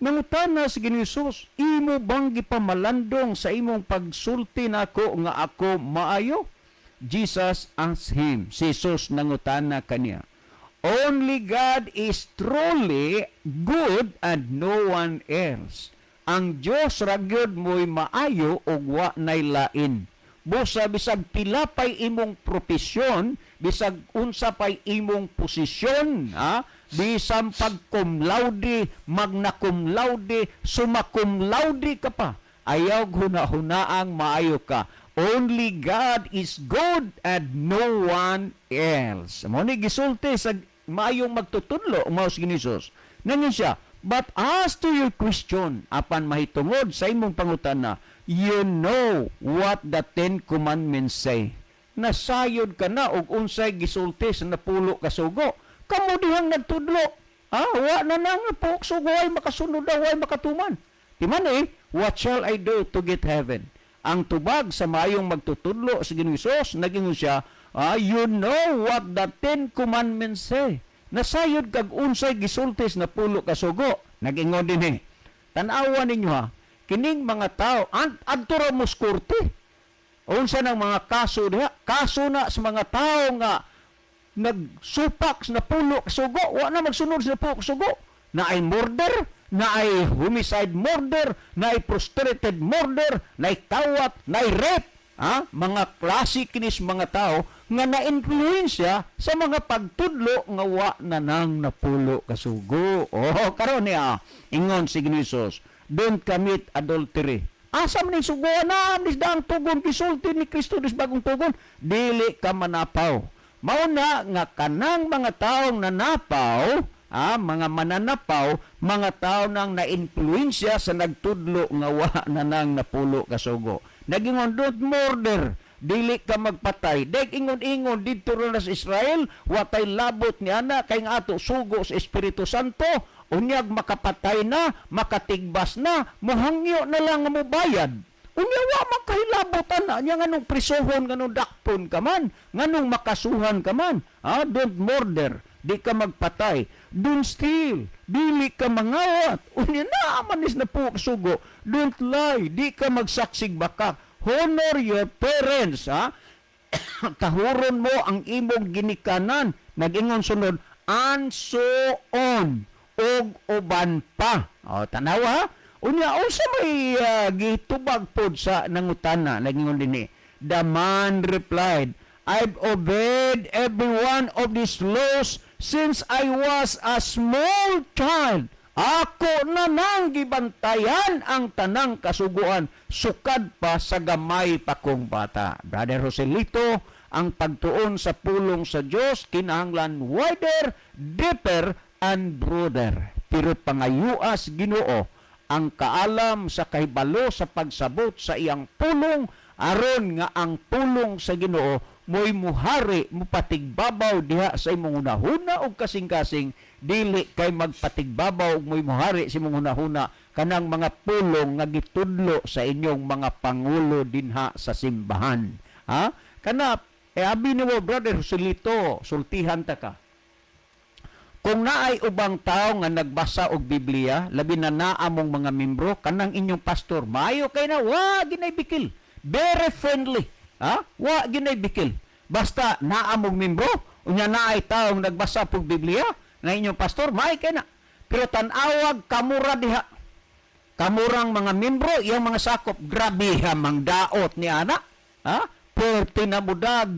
Nangutana si Ginoong Hesus, imo bang gipamalandong sa imong pagsulti nako nga ako maayo? Jesus asked him, si Jesus nangutana kaniya, "Only God is truly good and no one else." Ang Dios ra gyud mo'y maayo ug wa nay lain. Busa bisag pila pay imong propesyon, bisag unsa pay imong posisyon, ha? Bisan pag cum laude, magna cum laude, summa cum laude ka pa. Ayaw huna-hunaang maayo ka. Only God is good and no one else. Mao ni gisulti sa maayong magtutudlo mao si Jesus. Nangyun siya, "But as to your question," apan mahitungod sa imong pangutana, "you know what the Ten Commandments say." Nasayod ka na og unsay gisulti sa napulo ka sugo. Kamo dihang nagtudlo. Ah, wa na nang po sugo ay makasunod daw ay makatuman. Di man eh, "What shall I do to get heaven?" Ang tubag sa maayong magtutudlo sa Ginoong Hesus, nagingon siya, "You know what the Ten Commandments say." Nasayod kag unsay gisulti sa napulo ka sugo. Nagingon din eh. Tan-awa ninyo ha, kining mga tao, adto ra mo korte. Unsa nang mga kaso diha? Kaso na sa mga tao nga nagsupak sa napulo ka sugo, wa na magsunod sa napulo ka sugo. Na ay murder, na ay homicide murder, na ay frustrated murder, na ay kawat, na ay rape. Ha? Mga klase kinis mga tao nga na-influensya sa mga pagtudlo nga wa na nang napulo ka sugo. Oh, karon niya, ingon si Ginoong Hesus, "Don't commit adultery." Asa man ning sugoan na nis daang tugon gisulti ni Kristo dis bagong tugon, dili ka manapaw. Mao na nga kanang mga taong nanapaw, mga mananapaw, mga tao nang na-influensya sa nagtudlo nga wa na nang napulo ka sugo. Nagingon, "Don't murder," dili ka magpatay. Dek ingon-ingon didto ra na sa Israel, watay labot ni ana kay nga ato sugo sa Espiritu Santo, unyag makapatay na, makatigbas na, mohangyo na lang nga mobayad. Unya wa makahilabot ana nya nganong prisohon, nganong dakpon ka man, nganong makasuhan ka man. Ah, don't murder, di ka magpatay. Don't steal, dili ka mangawat. Unya naa man is napulo sugo. Don't lie, di ka magsaksig baka. Honor your parents, ha? Tahuron mo ang imong ginikanan. Nag-ingon sunod, "and so on," ug uban pa. O, tanawa ha? Unya, unsa may gitubag pod sa nangutana? Nagingon dinhi. The man replied, "I've obeyed every one of these laws since I was a small child." Ako na nang gibantayan ang tanang kasuguan sukad pa sa gamay pa kong bata. Brother Joselito, ang pagtuon sa pulong sa Dios kinahanglan wider, deeper, and broader. Pero pangayuas Ginoo ang kaalam sa kahibalo sa pagsabot sa iyang pulong aron nga ang pulong sa Ginoo mo'y muhari, mupatigbabaw diha sa imong hunahuna og kasing-kasing, dili kay magpatigbabaw og mo'y muhari sa imong hunahuna kanang mga pulong nga gitudlo sa inyong mga pangulo dinha sa simbahan, ha? Kana eh abi nimo, Brother Joselito, sultihan ta ka. Kung naay ubang tao nga nagbasa og Biblia, labi na naa mong mga membro, kanang inyong pastor, maayo kay na, wa ginay bikil. Very friendly. Ha? Wa ginay bikil. Basta naa mong membro, unya naay taong nagbasa og Biblia, na inyong pastor, maayo kay na. Pero tan-awag kamura diha. Kamurang mga membro, iyang mga sakop, grabe ha, mangdaot ni ana. Ha? Perti na mudag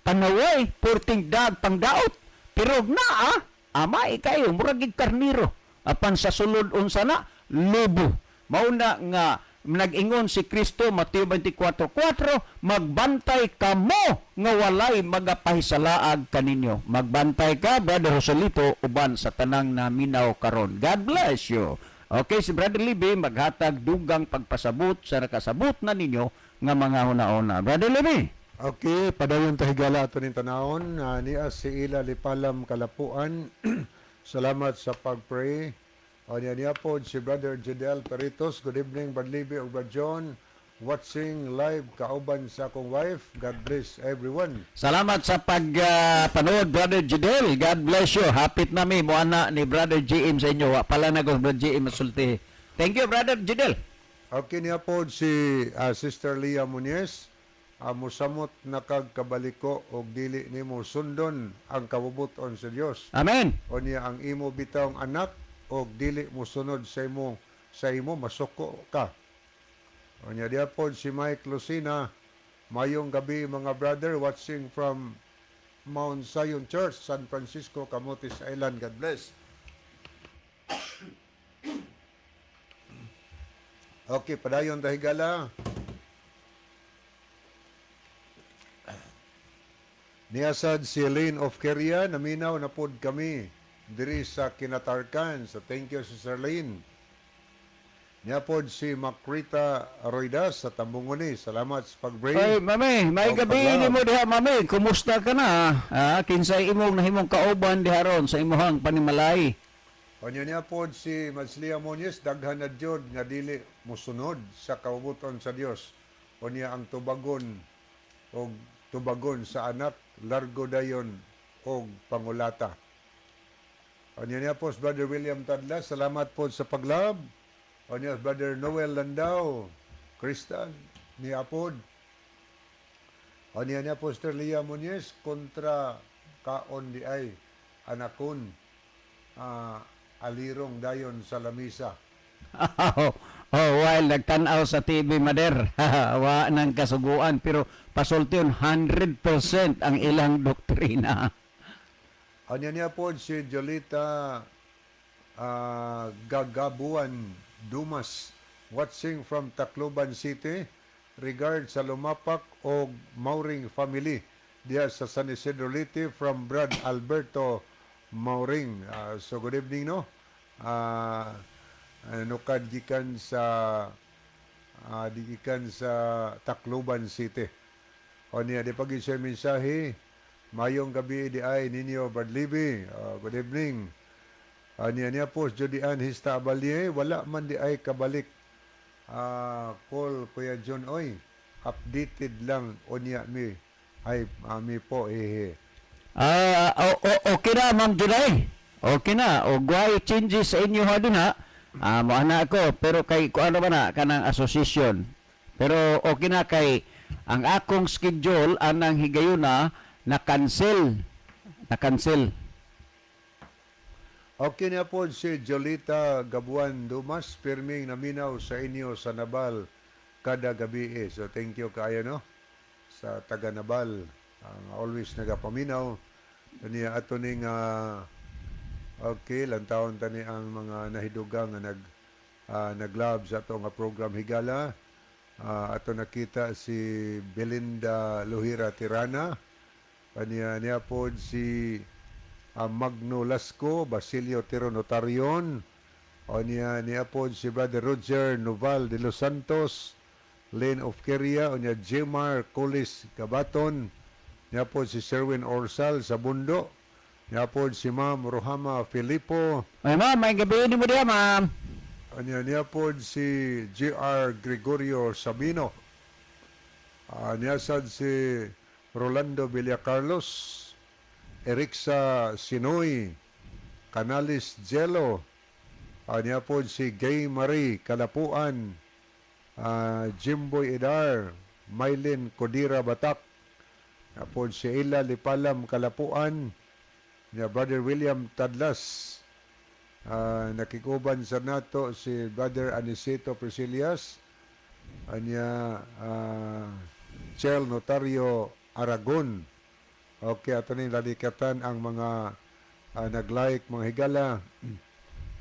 panaway, perting dag pangdaot. Pero na ah, ama ikayo, murag gid karniro. Apan sa sulod unsa na, lobo. Mauna nga nag-ingon si Kristo, Mateo 24:4, "Magbantay kamo nga walay magapahisalaag kaninyo." Magbantay ka, Brother Joselito, uban sa tanang naminaw karon. God bless you. Okay, si Brother Libby maghatag dugang pagpasabot sa nakasabot na ninyo nga mga huna-huna. Brother Libby. Okay, padayon ta, higala, ato ning tanawon. Niya si Ila Lipalam Kalapuan. Salamat sa pag-pray. O niya niya po si Brother Jidel Peritos. "Good evening, Brad Libby ug Brad John. Watching live kauban sa akong wife. God bless everyone." Salamat sa pagpanood, Brother Jidel. God bless you. Hapit na mi mo ana ni Brother GM sa inyo. Wa pala na ko Brother GM masulti. Thank you, Brother Jidel. Okay, niya po si Sister Leah Muñez. "Musamot na kag kabaliko og dili nimo sundon ang kabubuton sa Dios." Amen. O niya ang imo bitawng anak og dili mosunod sa imo, masuko ka. O niya diya po si Mike Lucina. "Mayong gabi, mga brother, watching from Mount Zion Church, San Francisco, Camotes Island. God bless." Okay, padayon ta, higala. Niasad si Elaine of Keria, "Naminaw na pod kami diri sa Kinatarkan." So thank you, Sister Elaine. Niya pod si Macrita Roidas sa Tambunguni. Salamat sa pag-pray. Ay, mami, may Og gabi pag-love. Nimo diha, mami. Kumusta ka na? Ah, kinsay imong nahimong kauban diha ron sa imong panimalay? Kanya niya pod si Madslia Moniz, "Daghan na jud nga dili mosunod sa kaubuton sa Dios. O niya ang tubagon og tubagon sa anak, largo dayon og pangulata." O niya niya po si Brother William Tadla, salamat po sa paglove. O niya Brother Noel Landau, Kristan, niya pod. O niya niya po Sister Leah Muñez, "Kontra kaon di ay anakon, alirong dayon sa lamisa." Oh, while nagtan-aw sa TV, mader, wa nang kasuguan pero pasulti yun 100% ang ilang doktrina. Anya niya po si Jolita Gagabuan Dumas, watching from Tacloban City. "Regard sa Lumapak og Mauring family diya sa San Isidro Leyte from Brad Alberto Mauring." So good evening, no. Nukad gikan sa Tacloban City. O niya, di pag siya mensahe, "Mayong gabi di ay ninyo, Brad Libby." Good evening. Niya niya po, Judy Ann Hista Abalye, "Wala man di ay kabalik. Call Kuya John oy. Updated lang unya mi. Ay, mi po, hehe." Ah, okay na, Ma'am Juday. Okay na. O guay changes sa inyo ha din ha. Ah, mo ana ako pero kay kuano ba na kanang association. Pero okay na kay ang akong schedule anang higayuna na cancel. Na cancel. Okay na po si Jolita Gabuan Dumas, "Pirming naminaw sa inyo sa Nabal kada gabi eh." So thank you kaayo, no, sa taga Nabal. Ang always nagapaminaw. Niya ato ning okay, lantawon tani ang mga nahidugang nga nag-love sa ato nga program, higala. Ato nakita si Belinda Luhira Tirana. Kaniya niya po si Magno Lasco, Basilio Tiro Notarion, o niya niya po si Brother Roger Noval de los Santos, Lane of Keria, o niya Jemar Colis Gabaton, niya po si Sherwin Orsal sa Bundo, niya po si Ma'am Rohama Filippo, Ay ma'am, may gabi ni mo diha, ma'am. O niya niya po si J.R. Gregorio Sabino, niya sad si Rolando Villacarlos, Erixa Sinoy, Canales Jello, niya po si Gay Marie Kalapuan, Jimboy Idar, Mylene Codira Batak, niya po si Ella Lipalam Kalapuan, niya Brother William Tadlas, Nakikuban sa nato si Brother Anicito Priscillas, anya Chel Notario Aragon. Okay, ato ning lalikatan ang mga nag-like, mga higala.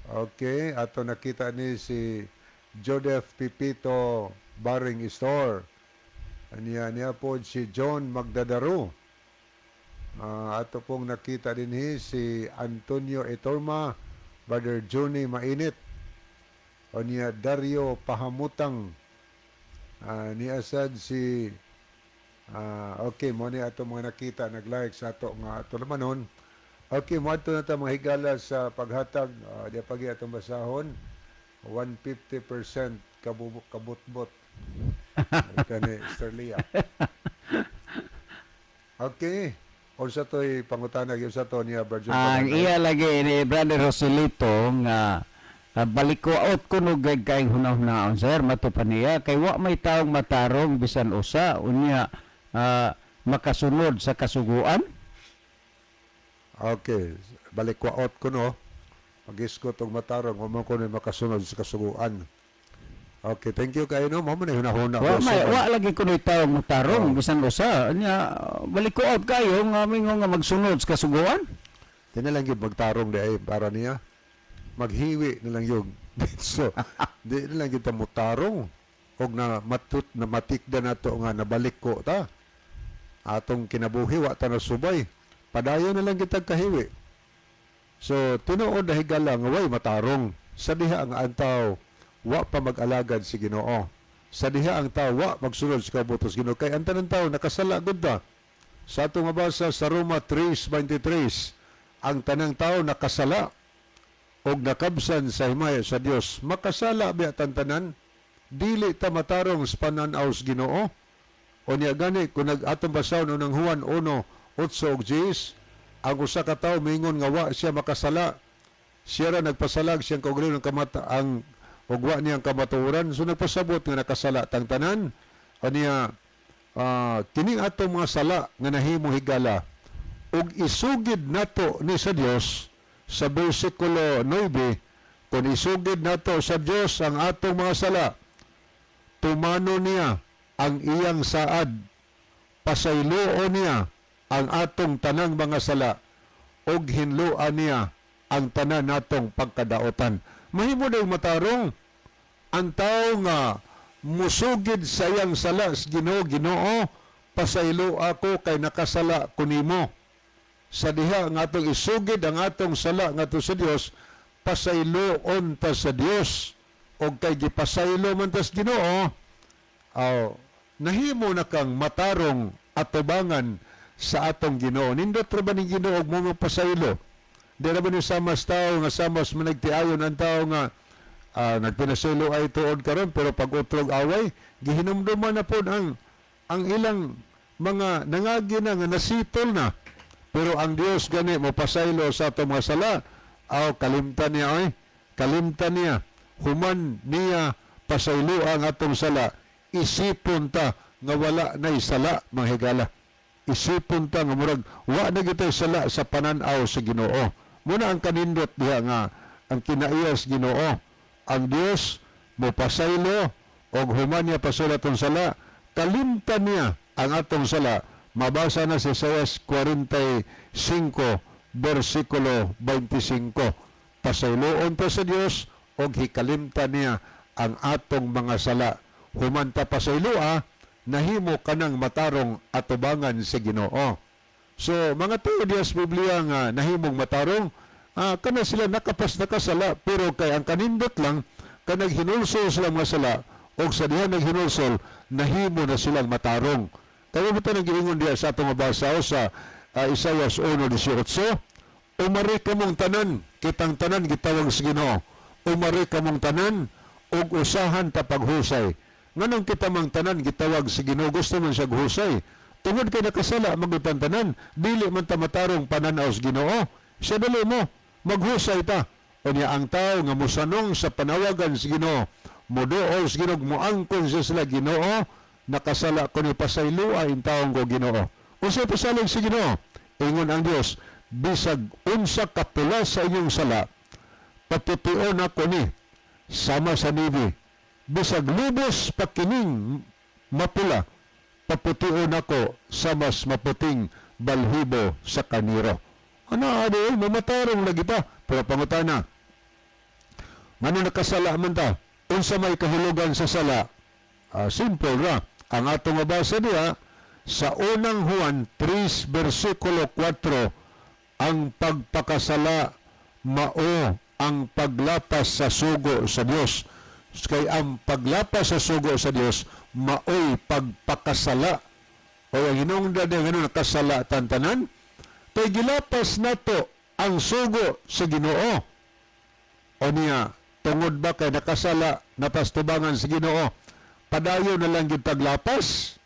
Okay, ato nakita ni si Jodef Pipito Baring Store. Anya niya po si John Magdadaro. Ato pong nakita din hi si Antonio Etorma, Brother Johnny Mainit, o niya Dario Pahamutang. Niya sad si okay, mo ni ato mga nakita nag-like sa ato nga ato naman. Okay, mo ato na ta, mga higala, sa paghatag, di pagi atong basahon 150% kabutbot kani Sterlia. Okay. Unsa to'y pangutana gyud sa to niya, Brother John? Ang Pagantay? iya lagi ni Brother Roselito nga balikuot kuno gay kay hunahunahon, sir, mato pa niya kay wa may taong matarong bisan usa, unya makasunod sa kasuguan. Okay, balikwaot ko no. Magisgot og matarong, wa man ko ni makasunod sa kasuguan. Okay, thank you kayo no. Mao man hunahuna Wa ko. may wa lagi kuno taong matarong Oh. bisan usa, unya balikuot kayo nga mingon nga magsunod sa kasuguan. Di na lang yung magtarong di ay para niya. Maghiwi na lang yung. So, di na lang kita mutarong. Og na matut na matikda na to nga nabalik ko ta. Atong kinabuhi wa ta nasubay. Padayon na lang kita kahiwi. So, tinuod na higala nga way matarong. Sa diha ang tao wa pa mag-alagad si Ginoo. Sa diha ang tao wa magsunod sa kabutos Ginoo kay ang tanan tao nakasala gud ta. Sa atong mabasa sa Roma 3:23, ang tanang tao nakasala og nakabsan sa himaya sa Dios. Makasala biya tantanan, dili ta matarong sa panan-aw sa Ginoo. O niya gani kung nag atong basahon unang Juan 1:8 ug 10, ang usa ka tawo mingon nga wa siya makasala, siya ra nagpasalag siyang kaugalingon ang kamata ang ug wa niyang kamatuoran, so nagpasabot nga nakasala tang tanan. O niya kining atong mga sala nga nahimo, higala, ug isugid nato ni sa Dios sa bersikulo 9, kung isugid nato sa Dios ang atong mga sala, tumano niya ang iyang saad, pasayloon niya ang atong tanang mga sala ug hinloan niya ang tanan natong pagkadaotan. Mahimo daw matarong ang tao nga musugid sa iyang sala sa Ginoo: "Ginoo, pasaylo ako kay nakasala ko nimo." Sa diha nga atong isugid ang atong sala ngadto sa Dios, pasayloon ta sa Dios, og kay gipasaylo man tas Ginoo, aw nahimo na kang matarong atubangan sa atong Ginoo. Nindot ra ba ning Ginoo og mo pasaylo? Di ra ba ni samas tao nga samas managtiayon ang tao nga nagpinasaylo ay tuod karon, pero pag utrog away, gihinumduman na pod ang ilang mga nangagi na nga nasitol na. Pero ang Dios gani mo pasaylo sa atong mga sala, aw kalimtan niya ay kalimtan niya. Human niya pasaylo ang atong sala, isipon ta nga wala na sala, mga higala. Isipon ta nga murag wa na gitay sala sa panan-aw sa Ginoo. Muna ang kanindot diha nga ang kinaiya sa Ginoo. Ang Dios mo pasaylo og human niya pasaylo atong sala, kalimtan niya ang atong sala. Mabasa na sa Isaias 45 versikulo 25. Pasayloon ta sa Dios og hikalimtan niya ang atong mga sala. Human ta pasayloa, nahimo kanang matarong atubangan sa Ginoo. So, mga tao diya sa Biblia nga nahimong matarong, kana sila nakapas nakasala, pero kay ang kanindot lang, kanag hinulsol sila mga sala, og sa diha naghinulsol, nahimo na silang matarong. Kaya mo nang giingon diya sa atong mabasa o sa Isaias 1:18, "Umari kamong tanan," kitang tanan gitawag sa Ginoo. "Umari kamong tanan ug usahan ta paghusay." Nganong kita mang tanan gitawag sa Ginoo, gusto man siya husay? Tungod kay nakasala magutan tanan, dili man ta matarong pananaw sa Ginoo. Siya dali mo, maghusay ta. Unya ang tao nga mosanong sa panawagan sa Ginoo, moduol sa Ginoo, moangkon siya sila, "Ginoo, nakasala ko ni pasayloa intawon ko, Ginoo." Unsay pasalig sa Ginoo? Ingon ang Dios, "Bisag unsa kapula sa inyong sala, Papution ako ni sama sa nibi. Bisag lubos pa kining mapula, papution ako sa mas maputing balhibo sa kaniro. Ano, ano, eh, mamatarong lagi pa. Pero pangutana, ngano nakasala man ta? Unsa may kahulugan sa sala? Simple ra. Ang atong mabasa diha sa Unang Juan 3 versikulo 4, ang pagpakasala mao ang paglapas sa sugo sa Dios. Kay ang paglapas sa sugo sa Dios maoy pagpakasala. O ang hinungdan niya ngano nakasala tantanan kay gilapas nato ang sugo sa Ginoo. O niya, tungod ba kay nakasala napastubangan sa Ginoo, padayon na lang gyud taglapas?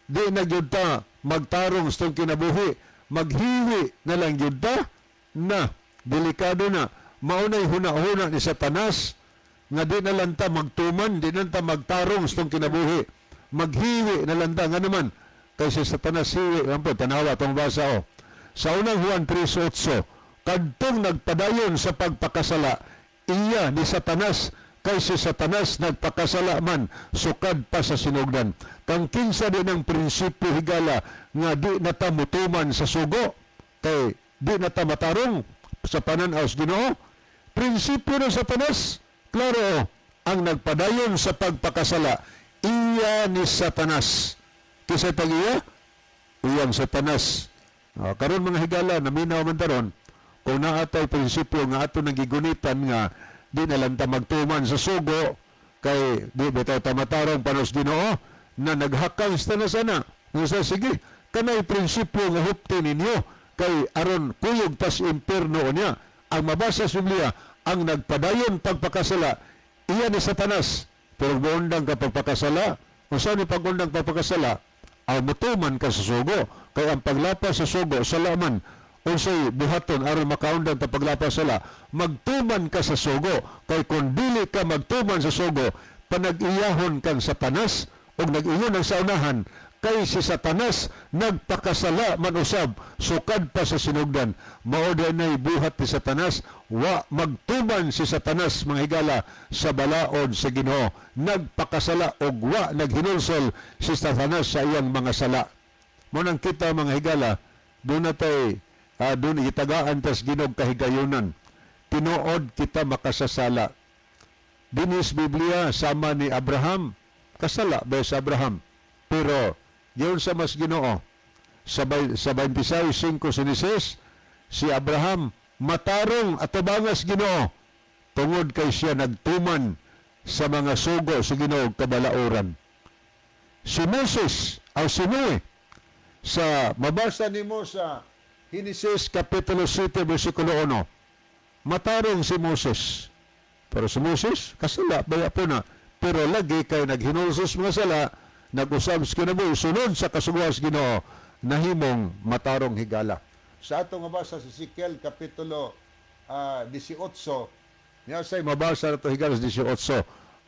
Di na gyud ta magtarong sa tong kinabuhi, maghiwi na lang gyud ta? Na delikado na. Maunay huna-huna ni Satanas nga di na lang ta magtuman, di na lang ta magtarong sa tong kinabuhi, maghiwi na lang ta. Nga naman kay si Satanas hiwi man po. Tanawa tong basa o sa Unang Juan 3:8, kadtong nagpadayon sa pagpakasala, iya ni Satanas, kay si Satanas nagpakasala man sukad pa sa sinugdan. Kang kinsa din ang prinsipyo, higala, nga di na ta mutuman sa sugo kay di na ta matarong sa panan-aw sa Ginoo, prinsipyo ng Satanas, klaro o, ang nagpadayon sa pagpakasala, iya ni Satanas. Kinsa tag-iya? Iyang Satanas. Karon mga higala, naminaw man taron, kung naatay prinsipyo nga ato nagigunitan nga di na lang ta magtuman sa sugo kay di bitaw ta matarong panos Ginoo, na naghakang sa sana nga sa sige kanay prinsipyo nga hupti ninyo kay aron kuyog tas impierno niya. Ang mabasa sa Biblia, ang nagpadayon pagpakasala, iya ni Satanas. Pero muundang ka pagpakasala, kung saan ni pagundang pagpakasala, ang mutuman ka sa sugo, kay ang paglapas sa sugo sala man. Unsay buhaton aron makaundang ta paglapas sala? Magtuman ka sa sugo, kay kung dili ka magtuman sa sugo, panag-iyahon kang Satanas. Og nag-ingon ang saunahan, kay si Satanas nagpakasala man usab sukad pa sa sinugdan. Mao nay buhat ni Satanas, wa magtuman si Satanas, mga higala, sa balaod sa Ginoo. Nagpakasala og wa naghinulsol si Satanas sa iyang mga sala. Mo nang kita, mga higala, doon na tay doon gitagaan tas Ginoo kahigayunan. Tinuod kita makasasala. Dinis Biblia, sama ni Abraham, kasala ba sa Abraham? Pero yun sa mas Ginoo sa 26:5 sinisis, si Abraham matarong atubangas Ginoo tungod kay siya nagtuman sa mga sugo sa Ginoo kabalauran. Si Moses aw si Noe, sa mabasa nimo sa Henesis Kapitulo 7 versikulo 1, matarong si Moses. Pero si Moses, kasala, baya po na. Pero lagi kay naghinulsos mga sala, nag-usab sa kinabuhi, sunod sa kasuguan sa Ginoo, nahimong matarong, higala. Sa atong mabasa sa Ezekiel Kapitulo 18, niya say mabasa na to, higala, sa 18,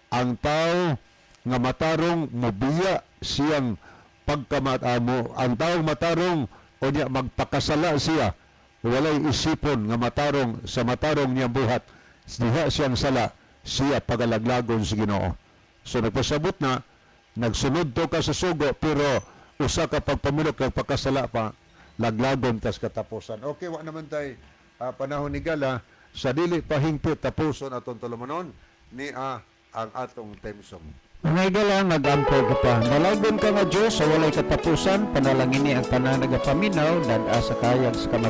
ang tao nga matarong mobiya siyang pagkamatamo, ang taong matarong o niya magpakasala siya, walay isipon nga matarong sa matarong niyang buhat, diha siyang sala, siya pagalaglagon sa Ginoo. So nagpasabot na nagsunod to ka sa sugo, pero usa ka pagpamulok kag pagkasala pa, laglagon tas katapusan. Okay, wa naman tay panahon ni gala. Sa dili pa hingpit, tapuson atong tulumanon ni ang atong theme song. Mga higala, mag-ampo kita. Nalagon ka nga Diyos sa walay katapusan, panalangini ang tanan nagapaminaw, dad sa kayag sa kamatayon.